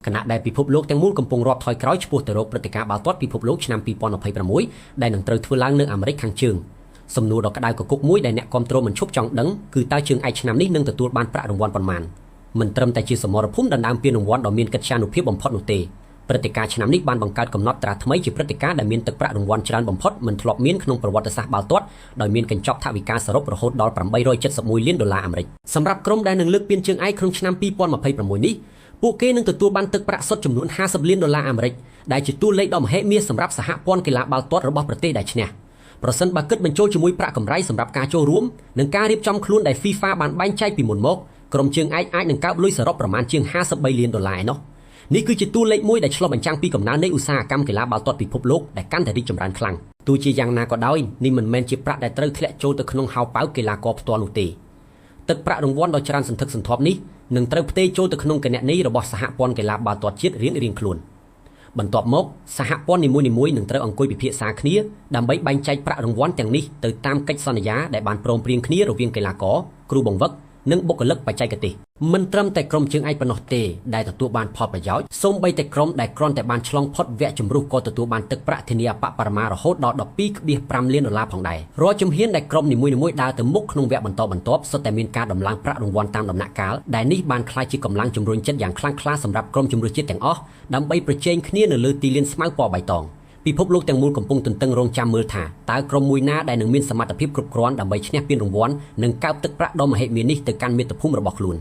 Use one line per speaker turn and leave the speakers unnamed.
ខណៈដែលពិភពលោកទាំងមូលកំពុងរាប់ថយក្រោយឆ្ពោះទៅរកព្រឹត្តិការណ៍បាល់ទាត់ពិភពលោកឆ្នាំ2026ដែលនឹងត្រូវធ្វើឡើងនៅអាមេរិកខាងជើងសំណួរដ៏ក្តៅគគុកមួយដែលអ្នកគាំទ្រមិនឈប់ចង់ដឹងគឺតើជើងឯកឆ្នាំនេះនឹងទទួលបានប្រាក់រង្វាន់ប៉ុន្មានមិនត្រឹមតែជាសមរភូមិដណ្ដើមពានរង្វាន់ដ៏មានកិត្យានុភាពបំផុតនោះទេព្រឹត្តិការណ៍ឆ្នាំនេះបានបង្កើតកំណត់ត្រាថ្មីជាព្រឹត្តិការណ៍ដែលមានទឹកប្រាក់រង្វាន់ច្រើនបំផុតមិនធ្លាប់មានក្នុងប្រវត្តិសាស្ត្របាល់ទាត់ដោយមានកញ្ចប់ថវិកាសរុបរហូតដល់871លានដុល្លារអាមេរិកសម្រាប់ក្រុមដែលនឹងលើកពានជើងឯកក្នុងឆ្នាំ2026នេះពួកគេនឹងទទួលបានទឹកប្រាក់សុទ្ធចំនួន50លានដុល្លារអាមេរិកដែលជាតួលេខដ៏មហិមាសម្រាប់សហព័ន្ធកីឡាបាល់ទាត់របស់ប្រទេសដែលឈ្នះប្រសិនបើគិតបញ្ចូលជាមួយប្រាក់កម្រៃសម្រាប់ការចូលរួមនិងការរៀបចំខ្លួនដែល FIFA បានបែងចែកពីមុនមកក្រុមជើងឯកអាចនឹងកើបលុយសរុបប្រមាណជាង53លានដុល្លារឯណោះនេះគឺជាតួលេខមួយដែលឆ្លុះបញ្ចាំងពីកំណើននៃឧស្សាហកម្មកីឡាបាល់ទាត់ពិភពលោកដែលកាន់តែរីកចម្រើនខ្លាំងទោះជាយ៉ាងណាក៏ដោយនេះមិនមែនជាប្រាក់ដែលត្រូវធ្លាក់ចូលទៅក្នុងហោប៉ៅកីឡាករផ្ទាល់នោះទេទឹកប្រាក់រង្វាន់ដ៏ច្រើនសន្ធឹកសន្ធាប់នេះនឹងត្រូវផ្ទេរចូលទៅក្នុងគណនីរបស់សហព័ន្ធកីឡាបាល់ទាត់ជាតិរៀងៗខ្លួនបន្ទាប់មកសហព័ន្ធនីមួយៗនឹងត្រូវអង្គុយពិភាក្សាគ្នាដើម្បីបែងចែកប្រាក់រង្វាន់ទាំងនេះទៅតាមកិច្ចសន្យាដែលបានព្រមព្រៀងគ្នារវាងកីឡាករគ្រូបង្វឹកនិងបុគ្គលិកបច្ចេកទេសមិនត្រឹមតែក្រុមជើងឯកប៉ុណ្ណោះទេដែលទទួលបានផលប្រយោជន៍សូម្បីតែក្រុមដែលគ្រាន់តែបានឆ្លងផុតវគ្គជម្រុះក៏ទទួលបានទឹកប្រាក់ធានាអប្បបរមារហូតដល់12.5លានដុល្លារផងដែររាល់ជំហានដែលក្រុមនីមួយៗដើរទៅមុខក្នុងវគ្គបន្តបន្ទាប់សុទ្ធតែមានការដំឡើងប្រាក់រង្វាន់តាមដំណាក់កាលដែលនេះបានក្លាយជាកម្លាំងជំរុញចិត្តយ៉ាងខ្លាំងក្លាសម្រាប់ក្រុមជម្រើសជាតិទាំងអស់ដើម្បីប្រជែងគ្នានៅលើទីលានស្មៅពណ៌បៃតងពិភពលោកទាំងមូលកំពុងទន្ទឹងរង់ចាំមើលថាតើក្រុមមួយណាដែលនឹងមានសមត្ថភាពគ្រប់គ្រាន់ដើម្បីឈ្នះពានរង្វាន់និងកើបទឹកប្រាក់ដ៏មហិមានេះទៅកាន់មាតុភូមិរបស់ខ្លួន។